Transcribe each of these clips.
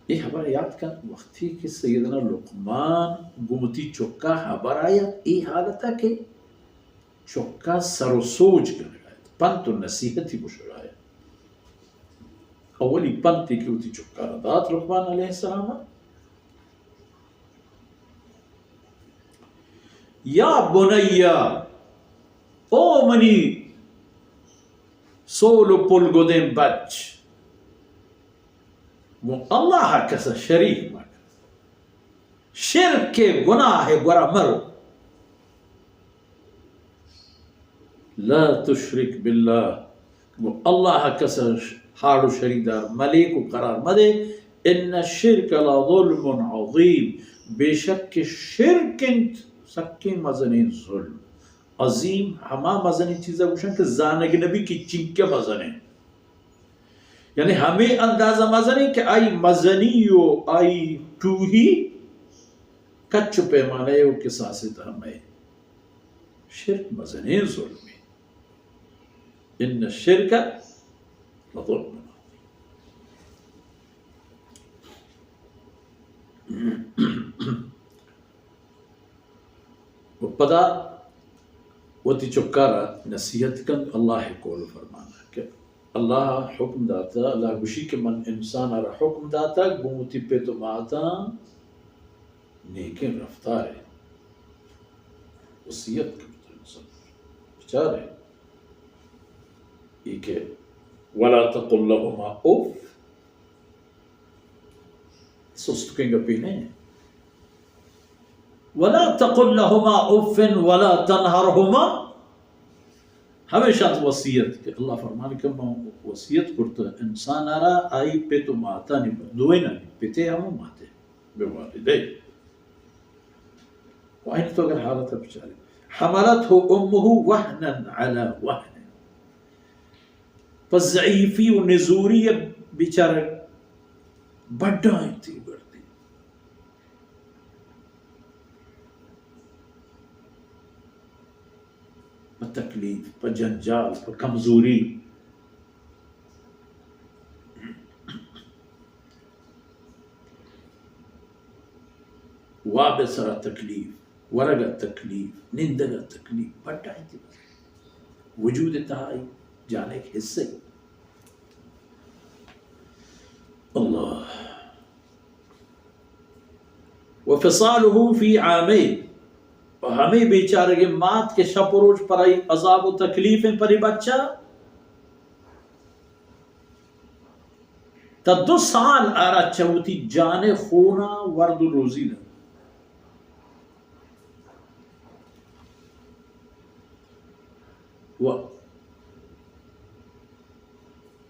اے ہبر یات کن، وقتی کہ سیدنا لقمان گوں وتی چکا ہبر آیا، اے حالتا کہ چکا سر و سوج کنگا ات، پنت و نصیحتی گوشگا ات۔ اولی پنتی کہ وتی چکا را دات لقمان علیہ السلام، یا بنی، او منی سول و پلگدیں بچ، گوں اللہ کس شریک مکن، شرک گناہ گورا مرو۔ لا تشرک باللہ، گوں اللہ کس ہاڑ و شریدار ملیک و قرار مدے۔ ان الشرک لظلم عظیم، بے شک کہ شرک انت سکیں مزنیں ظلم۔ عظیم ہما مزنیں چیزا گوشن کہ زانگ نبی کہ چنکہ مزنیں، یعنی ہمے اندازہ مزنیں کہ آئی مزنی و آئی ٹوہی کچ و پیمانہ و کساسے تہا مئے۔ شرک مزنیں ظلمے۔ ان الشرک لظلم عظیم۔ و پدا وتی چکارا نصیحت کنت اللہ قول فرمانا کہ اللہ حکم داتا، اللہ گوشی کہ من انسان را حکم داتا گوں وتی پت و ماتاں نیکیں رفتارے وصیت کرتا انسان۔ بچارے ای کہ ولا تقل لهما اف، سستکیں گپے نہ انت۔ ولا تقل لهما اف ولا تنهرهما، ہمیشاں وصیت کہ اللہ فرمان کہ من وصیت کرتا انسان را آئی پت و ماتانی، دوئینانی، پتے ہم و ماتے، بوالدیہ۔ و آئی تو اگر حالت بچارے، حملته امه وهنا على وهن، پہ ضعیفی و نزوری بیچارہ بڈا انت و گردی۔ پہ تکلیف، پہ جنجال، پہ کمزوری، واب سرا تکلیف، ورگ ء تکلیف، نندگ ء تکلیف، بڈا انت۔ وجود تہا ای جان ء یک حصہ۔ اللہ۔ وفصاله في عامين، و ہمے بیچارگیں مات کہ شپ و روچ پر آئی عذاب و تکلیف انت پرے بچہ، تا دو سال آرا چہ وتی جان ء خونا ورد و روزی دنت۔ و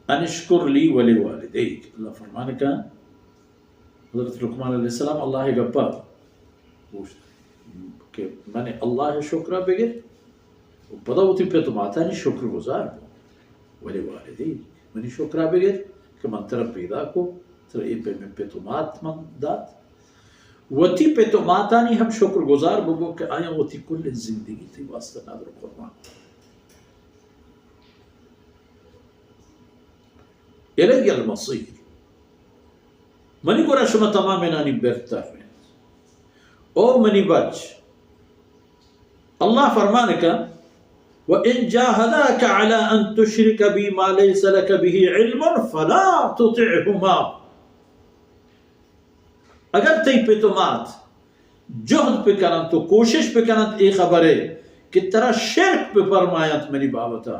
ان اشکر لی ولوالدیک، اللہ فرمان کن، حضرت لقمان علیہ السلام اللہ ء گپا گوشت کہ من اللہ ء شکر ء بگر و پدا وتی پت و ماتانی شکر گزار بو۔ ولوالدیک، منی شکر ء بگر کہ من ترا پیدا کو، ترا اے پیمیں پت و مات من دات۔ وتی پت و ماتانی ہم شکر گزار ببو کہ آیاں وتی کل زندگی تئی واسطہ نذر و قربان۔ الی المصیر، منی گورا شما تمامینانی برتر انت۔ او منی بچ، اللہ فرمان کن، وان جاهداك على ان تشرك بي ما ليس لك به علم فلا تطعهما۔ اگر تئی پت و مات جہد بکننت و کوشش بکننت اے خبرے کہ ترا شرک بپرماینت منی بابتا،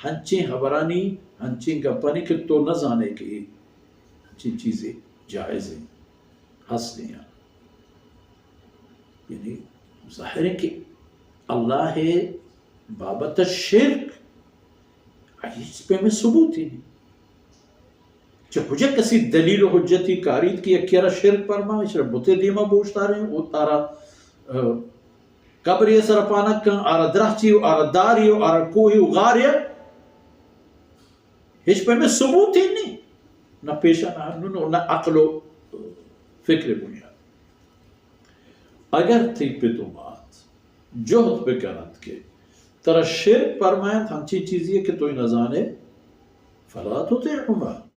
ہنچیں خبرانی، ہنچیں گپانی کہ تو نہ زانے کہ اے ہنچیں چیزے جائز ہیں، ہست ہیں۔ یعنی ظاہر ہے کہ اللہ بابت شرک ہچ پیمیں ثبوتے نی۔ چہ کجا کسی دلیل و حجتی کاریت کہ یکے را شرک پرما، ایشرا بتے دیما بوشتاریں و آرا، اه، قبرے سر پانک کن، آرا درخچی و آرا داری و آرا کوہی و غارے، ہچ پیمیں ثبوتے نی، نہ پیشا نہ ہنون و نہ عقل و فکر بنیاد۔ اگر تئی پت و مات جہد بکننت کہ ترا شرک پرماینت ہنچیں چیزی کہ تو نزانے، فلا تطعهما،